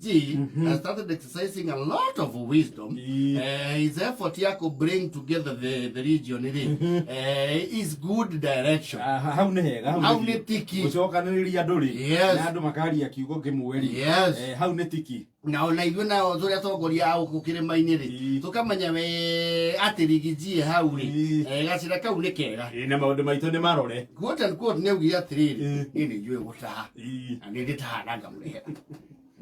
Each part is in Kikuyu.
G has started exercising a lot of wisdom. His effort ya to bring together the region rĩ, is good direction. Aha, hau nĩ hega. Hau nĩ tiki. Gũcokanĩrĩria andũ rĩ, na andũ makaria kiugo kĩmwe rĩ, hau nĩ tiki. Na ona ithuĩ nao tũrĩa atongoria a gũkũ kĩrĩma-inĩ rĩ, tũkamenya we atĩ Riggy G hau rĩ, gacĩra kau nĩ kega. Ĩ, na maũndũ maitũ nĩ marore. Quote and quote, nĩ augire atĩrĩrĩ, niĩ nĩ njũĩ gũtaha na nĩ ndĩtaha na ngamũrehera.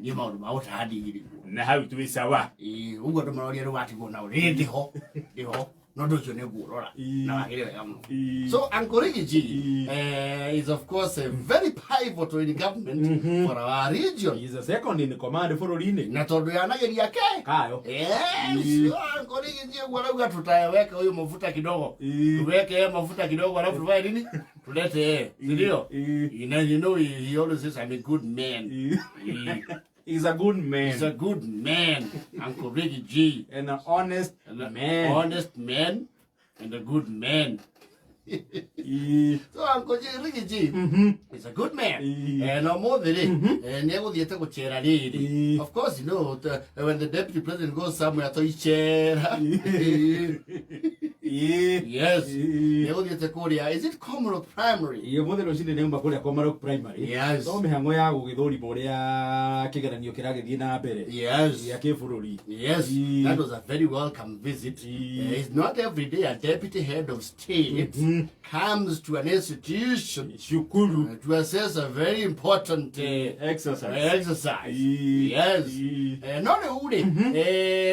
Niĩ maũndũ ma gũtaha ndigiri kuo. Na hau twĩ sawa. Ĩĩ, ũguo andũ maroria rĩu watigwo nao rĩ, ndĩho ndĩho, no ũndũ ũcio nĩ nguũrora na wagĩrĩ wega mũno. So Uncle Riggy G is of course a very pivotal in government for our region. He is a second in command bũrũri-inĩ. Na tondũ yanageria ke kayo. Yes, Uncle Riggy G ũguo arauga tutaweka huyu mafuta kidogo, tuweke mafuta kidogo alafu tufanye nini, tulete, si ndio? You know, he always says, "I'm a good man." He's a good man. He's a good man, Uncle Riggy G. And an honest And an man. Honest man and a good man. So Uncle Riggy G is a good man. No more rĩ, nĩ egũthiĩte gũcera rĩrĩ. Of course, when the deputy president goes somewhere to icera. Yes. Nĩ egũthiĩte kũrĩa. Is it Commonwealth Primary? Ĩ, ũmũthĩ rũcinĩ nĩauma kũrĩa Komarok Primary. No mĩhang'o ya gũgĩthũrima ũrĩa kĩgeranio kĩragĩthiĩ na mbere gĩa kĩbũrũri. Yes, that was a very welcome visit. It's not every day a deputy head of state comes to an institution cukuru to assess a very important exercise. Exercise. Yes. No rĩu rĩ,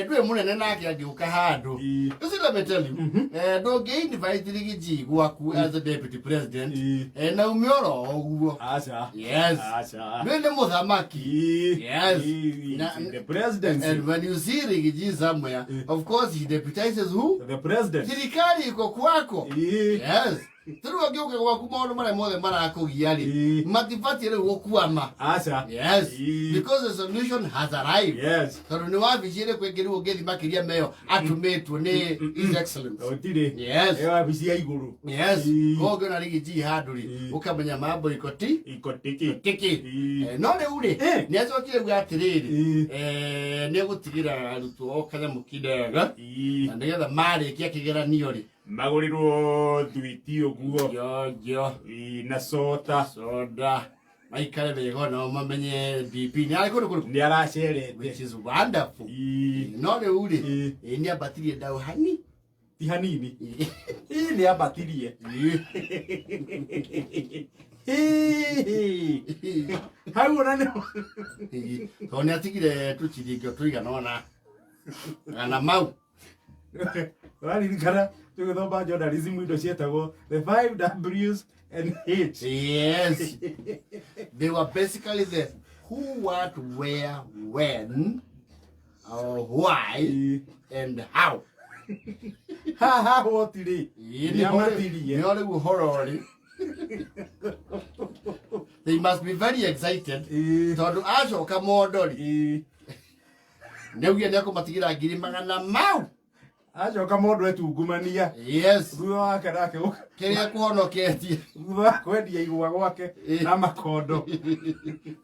ndũĩ mũnene nake angĩũka handũ. You see, let me tell you, ndũngĩ invite Riggy G gwaku as a deputy president na ume oro ũguo. Aca. Yes. Aca. Ndũĩ nĩ mũthamaki. Yes. The presidency. And when you see Riggy G somewhere, of course he deputizes who? The president. Thirikari iko kwako. Yes. Rĩu angĩũka gwaku maũndũ marĩa mothe marakũgia rĩ, matibatiĩ rĩu gũkwama. Aca. Yes. Because the solution has arrived. Tondũ nĩ wabici ĩrĩkũ ĩngĩ rĩu ũngĩthi makĩria meyo atũmĩtwo nĩ His Excellency? Gũtirĩ. Yes. Ĩyo wabici ya igũrũ. Yes. Koguo ũngĩona Riggy G handũ rĩ, ũkamenya mambo iko ti iko tiki. Tiki. No rĩu rĩ, nĩ acokire kuga atĩrĩrĩ, nĩ egũtigĩra arutwo o kanyamũ kidega na nĩgetha marĩkia kĩgeranio rĩ, magũrĩrwo thwiti ũguo. Njonjo. Ĩ, na soda. Soda, maikare wega onao mamenye DP nĩ arĩ kũndũ kũrĩkũ. Nĩ aracerete. Which is wonderful. No rĩu rĩ, nĩ ambatirie ndau hani. Ti hanini. Ĩ, nĩ ambatirie. Ĩ, hau ona nĩ Tondũ nĩ atigire tũciringio tũigana ũna gana mau. Waririkana tũgĩthoma journalism indo cietagwo the five W's and H? Yes, they were basically the who, what, where, when or why and how. Haha what rĩ? Ĩ, nĩ nĩho rĩu- amatirie. Nĩho rĩu ũhoro ũrĩ. They must be very excited tondũ acoka mondo rĩ, nĩaugire nĩekũmatigĩra 100,000 mau. Acoka mũndũ etungumania. Thutha wake nake Kĩrĩa kũhonoketie. Thutha wa kwendia igwa gwake na makondo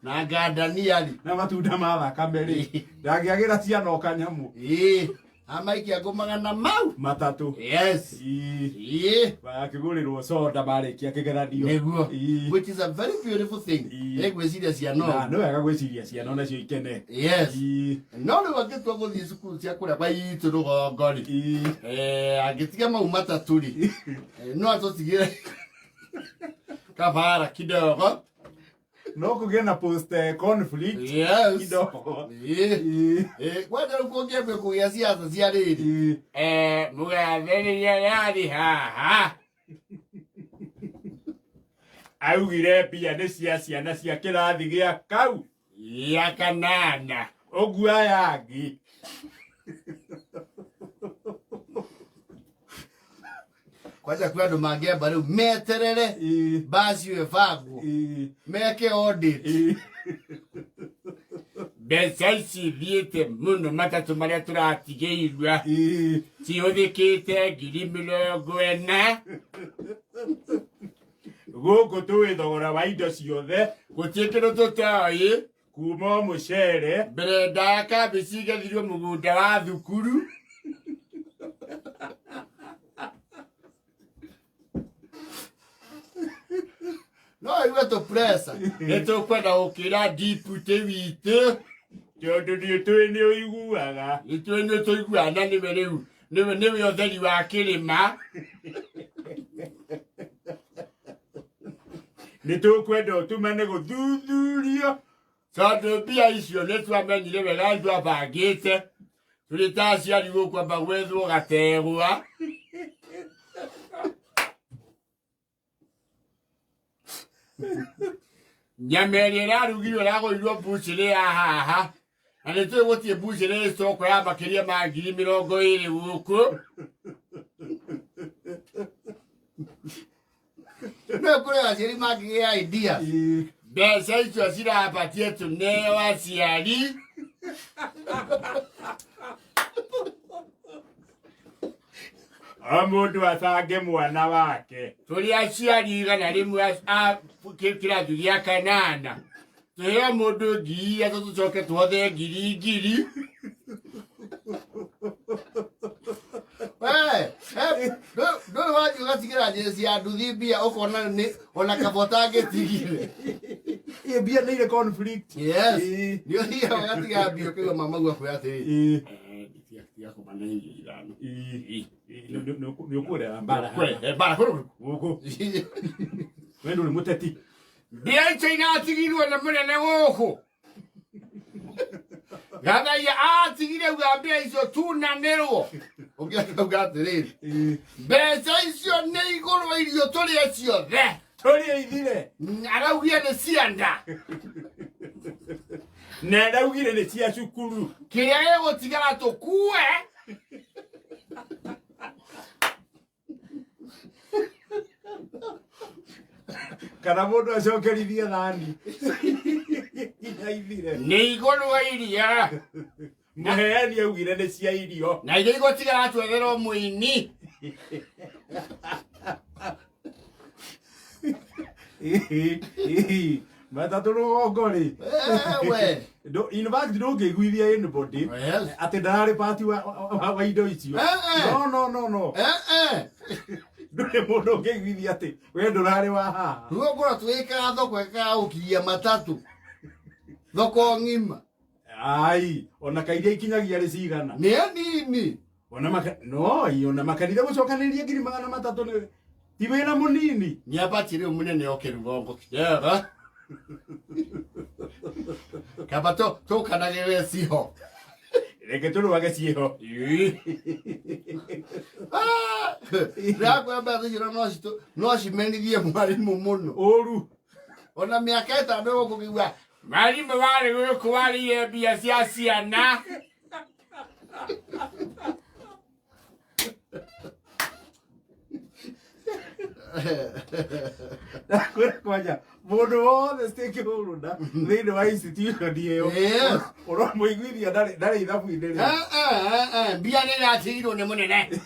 na ngandania rĩ, na matunda ma thakame rĩ, ndangĩagĩra ciana o kanyamũ. Ĩ, amaikia ngũ 300. 3. Ĩ. Makĩgũrĩrwo soda marĩkia kĩgeranio. Nĩguo. Which is a very beautiful thing. Ĩngwĩciria ciana Na nĩ wega gwĩciria ciana onacio ikene. No rĩu angĩtua gũthiĩ cukuru cia kũrĩa kwa itũ rũgongo rĩ, angĩtiga mau 3 rĩ, no atũtigĩre kabara kidogo. No kũgĩe na post conflict kidogo. Kwanja rĩu kũngĩambia kũgĩa ciaca cia rĩrĩ, mũgathĩrĩria yarĩ haha. Augire mbia nĩ cia ciana cia kĩrathi gĩa kau gĩa kanana. Ũguo aya angĩ. Kwanja kwĩ andũ mangĩamba rĩu meterere mbaci ĩyo ĩbangwo, meke audit. Mbeca ici thiĩte mũno matatũ marĩa tũratigĩirwo cihũthĩkĩte 40,000. Gũkũ tũĩ thogora wa indo ciothe. Gũtirĩ kĩndũ tũtoĩ. Kuma o mũcere. Mbere ndaya kambici igethirwo mũgũnda wa thukuru. No igue tũ pressure nĩ tũkwenda gũkĩra deputy witũ. Tondũ nĩ tũĩ nĩ ũiguaga. Nĩ tũĩ nĩ tũiguaga na nĩwe rĩu nĩwe ũtheri wa kĩrĩma. Nĩ tũkwenda ũtũmane gũthuthurio. Tondũ mbia icio nĩ twamenyire wega andũ abangĩte tũrĩ ta aciari gũkwamba gwethwo gategwa. Nyama ĩrĩa ĩrarugirwo ĩragũrirwo mbucĩrĩ ya haha na nĩ tũĩ gũtirĩ mbucĩrĩ ĩcoko ya makĩria ma 20,000 gũkũ. No kũrĩ aciari mangĩgĩa idea mbeca icio cirabatie tũneo aciari. O mũndũ abange mwana wake. Tũrĩ aciari 100 a kĩrathi gĩa kanana tũheo mũndũ 3,000 tũcoke tuothe ngiri ngiri. Ndũrĩ wathiĩ ũgatigĩra njeci ya nduthi mbia ũkona nĩ ona kaba ũtangĩtigire. Ĩ mbia nĩ irĩ conflict. Yes. Nĩ ũthiaga ũgatiga mbia ũkaigua mama akwĩra atĩrĩ, tiga kũmana irio ithano. Nĩ ũkũrera mbara. Mbara kũrũ. Gũkũ. We ndũrĩ mũteti. Mbia icio iratigirwo nĩ mũnene gũkũ. Gathaia atigire uga mbia icio tunanĩrwo. Ũngĩauga atĩrĩrĩ, mbeca icio nĩ igũrũ irio tũrĩe ciothe. Tũrĩe ithire. Araugire nĩ cianda. Na araugire nĩ cia cukuru. Kĩrĩa gĩgũtigara tũkue. Kana mũndũ acokerithie thani. Nginya ithire. Nĩ igũrũ wa iria. Mũheani augire nĩ cia irio. Na iria igũtigara twetherwo mũini. Matatũ rũgongo rĩ. We. In fact ndũngĩiguithia anybody atĩ ndararĩ part wa indo icio. No no no no. Ndũrĩ mũndũ ũngĩiguithia atĩ we ndũrarĩ wa haha. Rũgongo twĩkaga thoko ĩkaga gũkiria matatũ. Thoko ng'ima. Ai, ona kairia ikinyagia rĩ cigana. Nĩ nini. Ona maka no, ona makanitha gũcokanĩrĩria 300,000 nĩ ti wĩra mũnini. Nĩ abatiĩ rĩu mũnene oke rũgongo kĩega. Kaba tũkanagĩrĩre ciho. Reke tũrũage ciĩho. Ndĩrakwĩra mbeca icio no cimenithie mwarimũ mũno. Ũru. Ona mĩaka ĩtano gũkũ kĩigua mwarimũ warĩ gũkũ warĩire mbia cia ciana. Ndakwĩra kwanja mũndũ wothe stakeholder thĩinĩ wa institution ĩyo ũramũiguithia ndarĩ ithabu-inĩ rĩu. Mbia nĩ iratigirwo nĩ mũnene.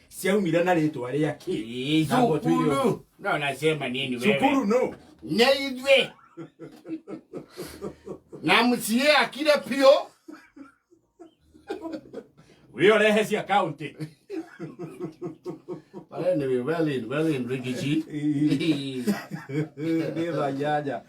Ciaumire na rĩtwa rĩake. Cukuru. No nasema nini wewe? Cukuru no. Nĩ ithuĩ. Na mũciĩ akire biũ. We ũrehe cia county. But anyway, well in, Ricky G. Nĩ thaa inyanya.